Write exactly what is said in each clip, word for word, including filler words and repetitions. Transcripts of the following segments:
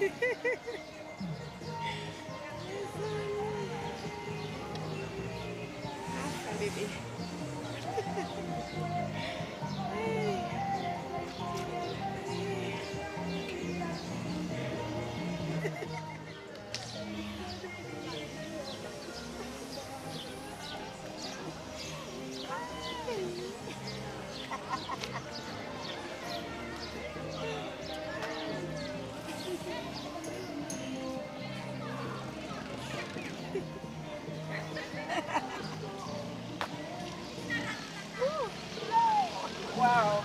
Mezanmi. Anfen, bebe. Wow.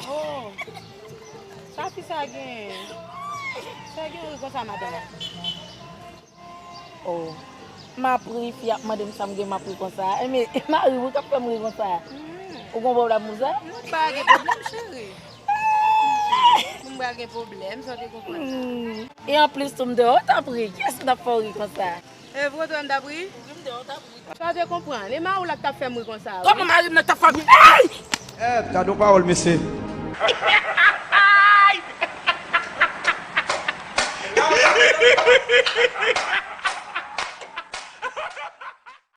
Oh, sa fi sa gen? Sa gen ri konsa maten la? Oh, m ap ri, fi ap mande m sa m gen, m ap ri konsa. Enben, mari w k ap fè m ri konsa. Ou gon pwoblèm pou sa? M pa gen pwoblèm, cheri. M pa gen pwoblèm, sa w te konprann. Hmm. E anplis tou, m deyò, tanpri, kiyès ki t ap fè w ri konsa? E vre, ou t wè m t ap ri? Wi, m deyò, w t ap ri. Sa w te konprann? E mari w la k t ap fè m ri konsa, wi. Kòman mari m nan t ap fè m ri? Ey! Eh, gade yon pawòl, mesye.